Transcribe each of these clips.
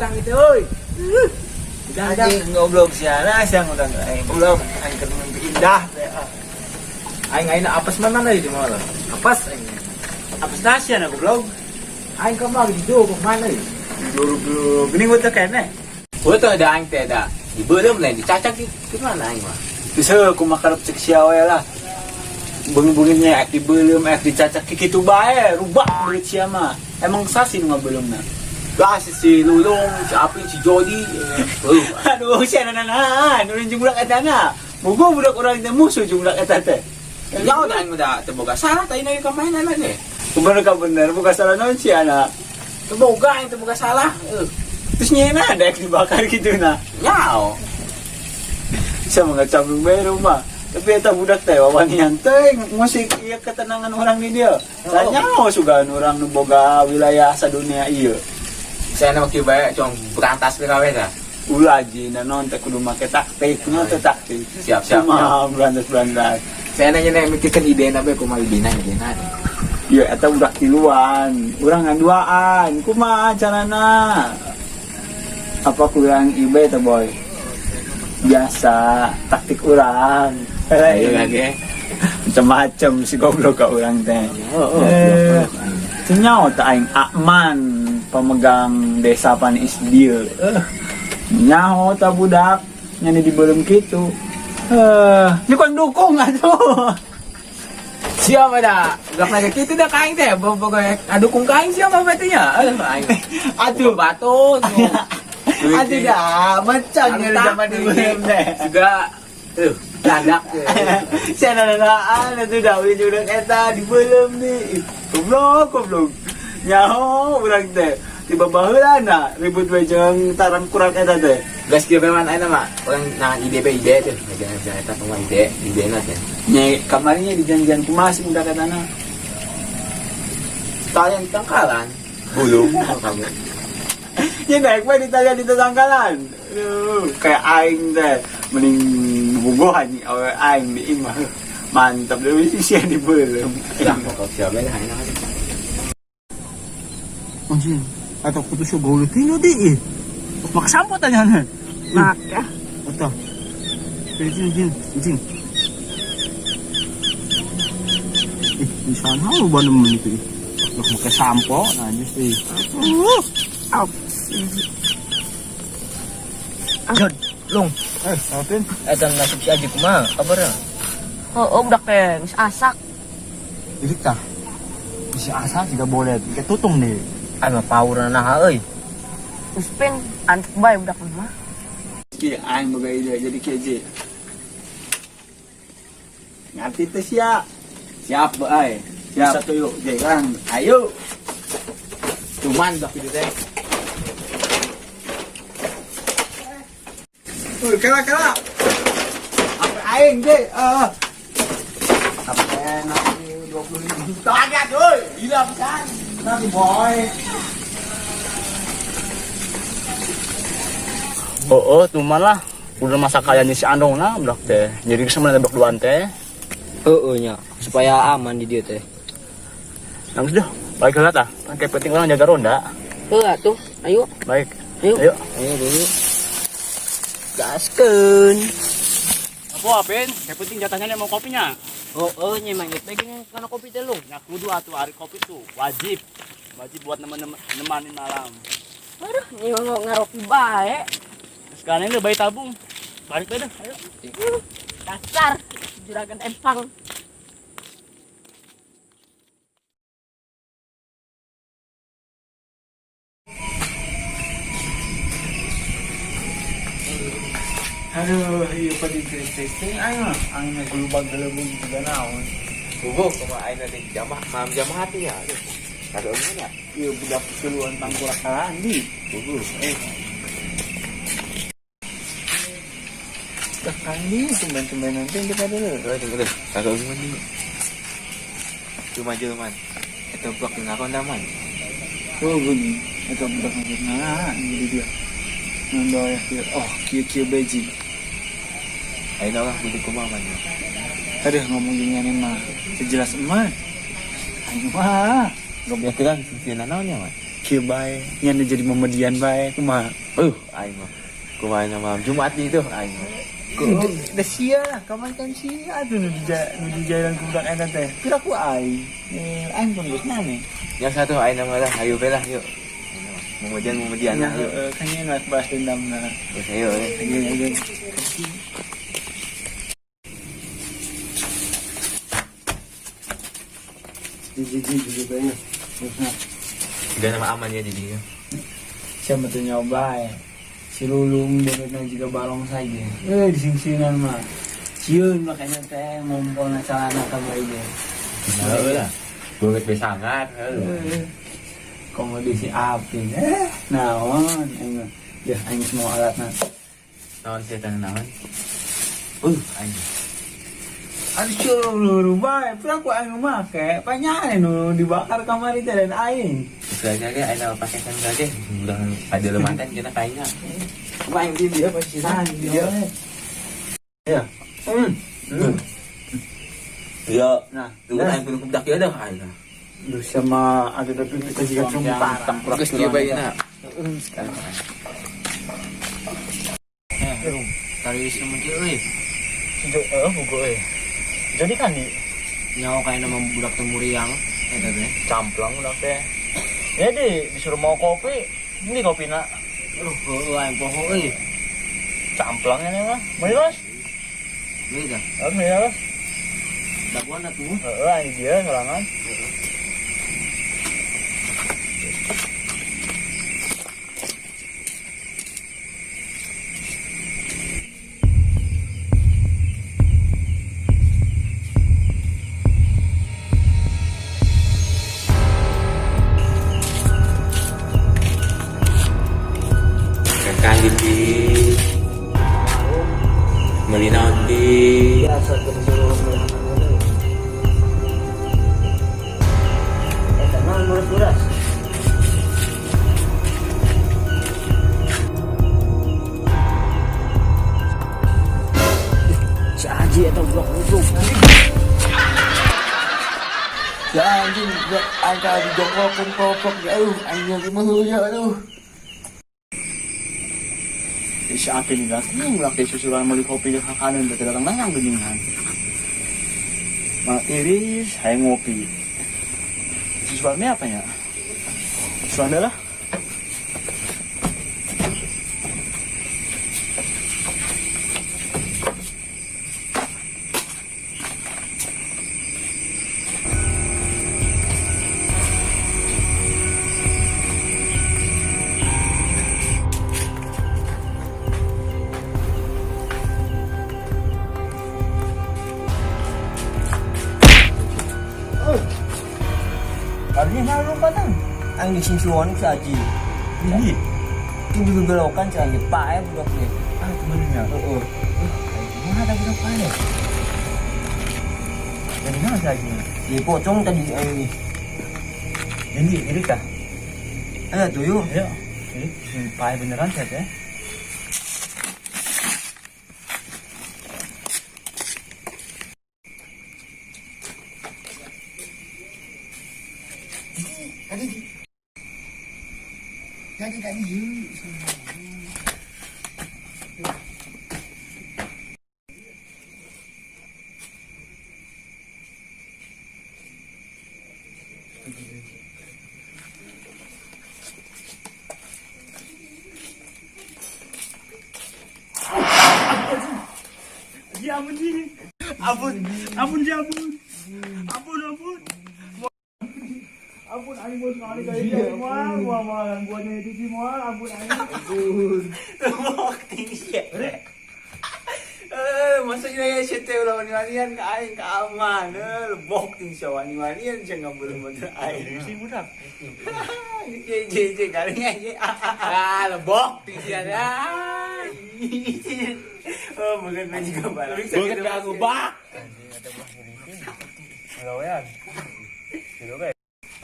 urang itu euy. Udah, udah. Anjing ngoblok sia sia ngundang aing. Goblok aing keur mimpi indah teh. Ah. Aing aing apes mana deui di mana? Apes aing. Apes nasi na goblok. Aing kamari di ke mana ieu? Goblok. Gini gua teh kene. Betul da aing teh da. Dibeuleum lain dicacak di mana aing mah. Bisa kumaha karep cek sia we lah. Bengi-benginya ek dibeuleum, ek dicacak kitu bae, rubah berit sia mah. Emang sasi nu ngabeuleumna. Lah si, si Lulung, si Apin, si Jody. Aduh, sia nananahan, ulun jeung budak eta na. Bogo budak urang teh musuh jeung budak eta teh. Nyaho da aing mah da teu boga salah tadi na kamaenan teh. Bener ka bener, bukan salah naon sia na. Teu boga aing teu boga salah. Terus nyena ada yang dibakar gitu na. Nyaho. Sia mah ngacamlung bae rumah. Tapi eta budak teh wawanian teh musik ieu ketenangan orang di dieu. Tanya sugan orang nu boga wilayah sadunia ieu. Saya nama kieu bae cuma berantas we kabeh dah. Ulah ji naon teh kudu make taktik, naon teh taktik. Siap, siap, Kumaha berantas-berantas. Saya nanya nih mikirkan ide nabe kumaha idena idena. Ya eta budak tiluan, urang ngan duaan, kumaha carana? Apa kurang ibe teh boy? Biasa taktik urang. Ayo lagi. Macam-macam si goblok ka urang teh. Oh, Teu teh aing Akman pemegang desa panis dieu. Nyaho ta budak nyani dibeuleum kitu. Ini kan dukung atuh. Siapa dah? Budak naga kitu dah kaing teh, boga adukung kaing siapa berarti nya? Aduh aing. Atuh. Batu. Atuh dah, macam nya zaman dibeuleum teh. Juga dadak. Sia nananaan atuh dah ulin budak eta dibeuleum nih. Goblok, goblok. Nyaho urang teh. Tiba baheula na ribut we jeung tarang kurang eta teh. Gas kieu memang ayeuna mah urang nah ide be ide teh. Jangan eta kumaha ide, idena teh. Nya kamarinya dijanjian kumaha si budak eta na. Talian tangkalan. Bulung kamu. Nya naik we ditanya di tetangkalan. Aduh, kayak aing teh mending bogohan awe aing di imah. Mantap deui si sia dibeuleum. Lah pokok siapa lah ayeuna. Anjing, atau kutu siya gaul tino di eh. Makasampo tanya na. Maka. Ito. Jing, jing, jing. Eh, di sana ba naman ito eh. Makasampo, na Diyos eh. Jod, Long. Eh, apin? Eta nasib si Aji kumaha? Kabarna? Oo, budak teh geus asak. Ilik ta. Si asa juga boleh. Ketutong nih. Ay mah power na naha euy. Geus pin antuk bae budak mah. Kieu aing boga ide jadi kieu ji. Ngerti teh sia. Siap bae. Siap. Satu yuk, jalan. Ayo. Cuman dak itu teh. Woi, kala kala. Apa aing je? Apa enak 25 juta aja, woi. Gila pisan. Nanti boy. Oh, tuman lah. Udah masa kayaknya si Andong lah, budak teh. Jadi kesana budak duaan teh. Heeh nya, supaya aman di dia teh. Nangis dah. Balik ke lah. Kan kayak penting orang jaga ronda. Heuh atuh, ayo. Baik. Ayo. Ayo. Ayo dulu. Gaskeun. Apa apin? Kayak penting jatahnya mau kopinya. Oh, nya emang teh gini kana kopi teh lu. Nah, kudu atuh hari kopi tuh wajib. Wajib buat nemanin malam. Aduh, nya mau ngaropi bae. Sekarang ini bayi tabung. Balik deh, ayo. Dasar juragan empang. Aduh, iya pa di teh aing mah. Aing mah gelubang gelebung juga naon. Bogo kumaha ayeuna teh jamah, mam jamah hati ya. Aduh. Kagak umum ya. Iya budak keluan tangkurak kalaan di. Bogo. Tekan di tumben-tumben nanti kita dulu. Aduh, tunggu deh. Kagak umum nih. Cuma jelman. Eta blok yang aku ndaman. Oh, gini. Eta budak nah, jadi dia. Nando ya, oh, kieu-kieu beji. Ayeuna lah kudu kumaha man. Aduh, ngomong gini mah sejelas emak. Aing mah. Goblok kan sieuna naon nya man. Kieu bae, nya nu jadi memedian bae kumaha. Aing mah. Kumaha nya malam Jumat itu aing mah. Da sia lah, kapan kan sia atuh nu di jalan ku budak eta teh. Pira ku aing. Eh, aing pun geus maneh. Yang satu aing mah lah, ayo be lah yuk. Memedian lah yuk. Heeh, kan nya nak balas dendam na. Terus ayo eh. Ayo ayo. Di banyak. Gak nama aman ya jadinya. Siapa tuh nyoba ya? Si Lulung beungeutna juga balong saja. Eh, disingsinan mah. Cieun makanya teh ngompolna calana ka bae ge. Heeh lah. Beungeut be sangat. Heeh. Eh, komo di si Apin. Eh, naon aing mah. Ya aing semua alatna. Naon setan naon? Aing. Aduh cieun luru bae, pira ku aing make, panyane nu dibakar kamari teh dan aing. Terus aja ge aing pakai kan ge. Udah ada lematan kena kainnya. Kumaha aing di dia posisi Nah, dia. Ya. Hmm. Ya. Nah, Tunggu aing kudu budak ieu dah aing. Lu sama ada tapi kita juga cuma Geus kieu bae na. Tari semuanya euy. Buku euy. Jadi kan di Nyawa kayak nama budak temuriang eta teh. camplang udah teh. Ya di disuruh mau kopi, ini kopi nak Aduh, heueuh aing poho euy. camplang ini mah. Mau Mas? Beli tah. Oh, mau Mas? Daguan atuh. Heeh, ini dia sorangan. Kakak di meuli naon di Biasa keur disuruh meuli euy. Eta naon muras-muras? Si Aji eta budak goblok. Ya anjing, ya aing dijongkokeun kopok ya aduh, aing lagi mah ya aduh. Si Apin ini datang, laki susulan beli kopi di kanan, berarti datang datang geningan. Malah tiris, saya ngopi. Susulannya apa ya? Susulannya lah. Artinya naon lompatan? Aing disingsiwan ku si Aji. Ini. Itu gegelokan si Aji pae budak teh. Ah, temennya. Heeh. Kumaha tadi budak pae? Dari mana si Aji? Di pocong tadi si aing. Ini, ini kah? Ayo tuh yuk. Ayo. Ini pae beneran sih teh. Ya ampun sih. Ampun, ampun ya ampun. Ampun, ampun. Ampun aing bos sekali kali ini moal, moal moal gangguannya itu sih moal, ampun aing. Ampun. Eh, maksudnya ya si teh ulah wani-wanian ka aing ka aman. Eh, lebok ting sia wani-wanian sia ngabeuleuh aing. Sih budak. Je je je kalinya je. Ah, lebok ting sia dah. Oh, bukan juga barang. Beungeut be aku bak. Gawean. Gitu bae.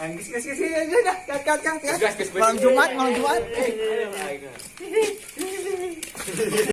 Angis geus geus geus dah. Kat kat kat. Gas gas Malam Jumat, malam Jumat. Ayo, ayo.